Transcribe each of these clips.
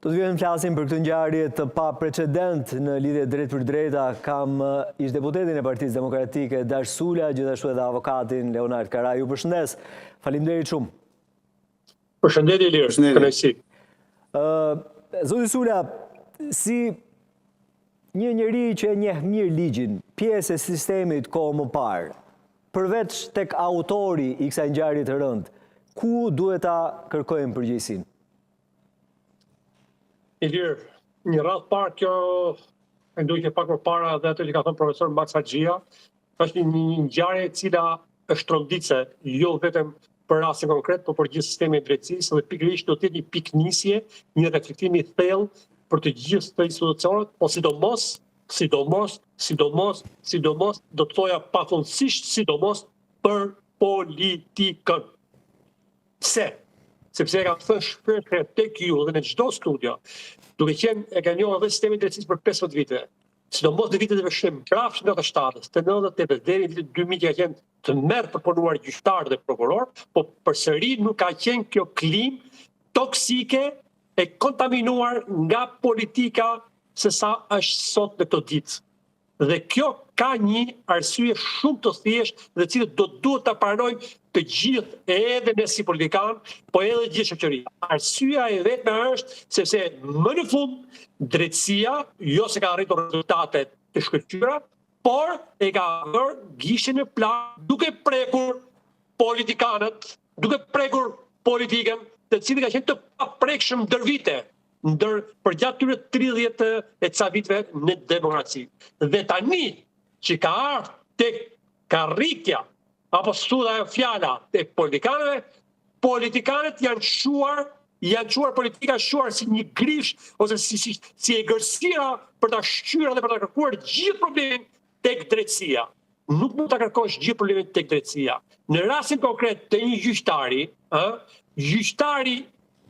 Do të vijojmë të flasim për këtë ngjarje të paprecedent në lidhje drejtpërdrejta. Kam ish deputetin e Partisë Demokratike, Dash Sula, gjithashtu edhe avokatin Leonard Karaj. Ju përshëndes. Faleminderit shumë. Përshëndetje Ilir, kënaqësi. Ë, zoti Sula, si një njeri që e njeh mirë ligjin, pjesë e sistemit kohë më parë, përveç tek autori i kësaj ngjarje të rëndë, ku duhet ta kërkojmë përgjegjësinë? Ilir, në radhë parë kjo e ndoj që pak më para dhe ato që ka thënë profesor Maks Haxhia, është një, një ngjarje e cila është tronditëse, jo vetëm për rastin konkret, por për gjithë sistemin e drejtësisë dhe pikërisht do të jetë një pikënisje, një reflektim i thellë për të gjithë të institucionet, po sidomos, sidomos, sidomos, sidomos, do të thoja pafundësisht sidomos për politikën. Pse? Sepse e kam thënë shpesh herë tek ju dhe në çdo studio, duke qenë e ka njohur edhe sistemin e drejtësisë për 15 vite, sidomos në vitet e vështirë, mbrapsht 97-s, të 98-s deri në vitin 2000 që ka qenë tmerr për punuar gjyqtar dhe prokuror, po përsëri nuk ka qenë kjo klimë toksike e kontaminuar nga politika se sa është sot në këto ditë. Dhe kjo ka një arsye shumë të thjeshtë dhe të cilën do duhet ta pranojmë të gjithë, edhe ne si politikanë, po edhe gjithë shoqëria. Arsyeja e vetme është sepse më në fund drejtësia jo se ka arritur rezultate të shkëlqyera, por e ka vërë gishtin në plagë duke prekur politikanët, duke prekur politikën, të cilët ka qenë të paprekshëm ndër vite ndër përgjatë tyre 30 e ca viteve në demokraci. Dhe tani që ka ardhur tek karrikja apo studa e fjala e politikanëve, politikanët janë shuar, janë çuar politika shuar si një grish ose si si, si egërsira për ta shqyer dhe për ta kërkuar gjithë problemin tek drejtësia. Nuk mund ta kërkosh gjithë problemin tek drejtësia. Në rastin konkret të një gjyqtari, ë, gjyqtari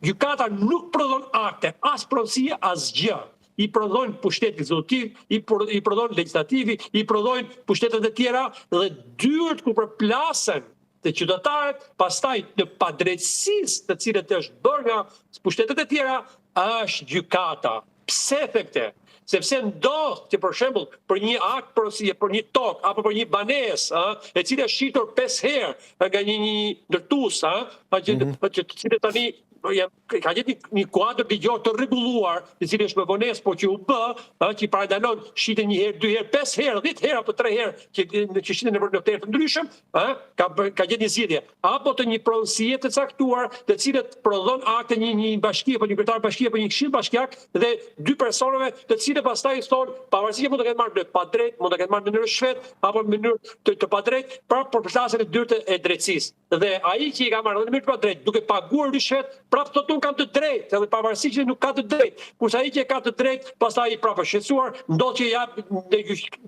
gjykata nuk prodhon akte, as pronësie, asgjë. I prodhojnë pushteti ekzekutiv, i, i prodhon legjislativi, i prodhojnë pushtetet e tjera dhe dyert ku përplasen të qytetarët, pastaj në padrejtësisë të cilët është bërë nga pushtetet e tjera, është gjykata. Pse e them këtë? Sepse ndodh që për shembull për një akt pronësie, për një tokë apo për një banesë, ë, e cila është shitur 5 herë nga një një ndërtues, ë, që, mm -hmm. që të cilët tani janë ka gjetë një, një kuadër ligjor të rregulluar, i cili është me vonesë, por që u bë, ë, që parandalon shitjen një herë, dy herë, pesë herë, 10 herë apo 3 herë që që shiten në noterë të ndryshëm, ë, ka ka gjetë një zgjidhje apo të një pronësie të caktuar, të cilët prodhon akte një një bashki apo një kryetar bashkie apo një këshill bashkiak dhe dy personave të cilët pastaj thonë pavarësisht që mund të kenë marrë në padrejt, mund të kenë marrë në mënyrë ryshfet apo në mënyrë të, të padrejtë, prapë përplasen në dyert e drejtësisë. Dhe ai që i ka marrë në mënyrë të padrejtë, duke paguar ryshfet, prapë thotë unë kam të drejtë, edhe pavarësisht që nuk ka të drejtë. Kurse ai që e ka të drejtë, pastaj i prapë është shqetësuar, ndodh që ja në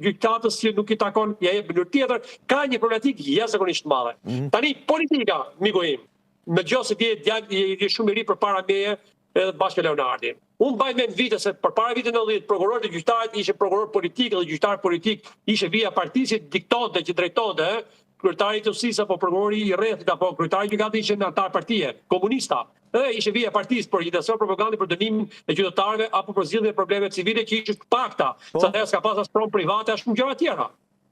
gjykatës që nuk i takon, ja jep në mënyrë tjetër, ka një problematikë jashtëzakonisht të madhe. Mm -hmm. Tani politika, miku im, me gjithë se ti je djalë je, je shumë i ri përpara meje, edhe bashkë me Leonardin. Unë mbaj mend vite se përpara vitit 90 prokurorët e gjyqtarët ishin prokurorë politikë dhe gjyqtarë politikë, ishte vija e partisë që diktonte, që drejtonte, ë, kryetari i TUSI-së apo prokurori i rrethit apo kryetari i gjykatës ishin anëtar partie, komunista. Ë, ishte vija e partisë për agjitacion propagandë për dënimin e qytetarëve apo për zgjidhjen e problemeve civile që ishin të pakta, po. Sa s'ka pas as pronë private as shumë gjëra tjera.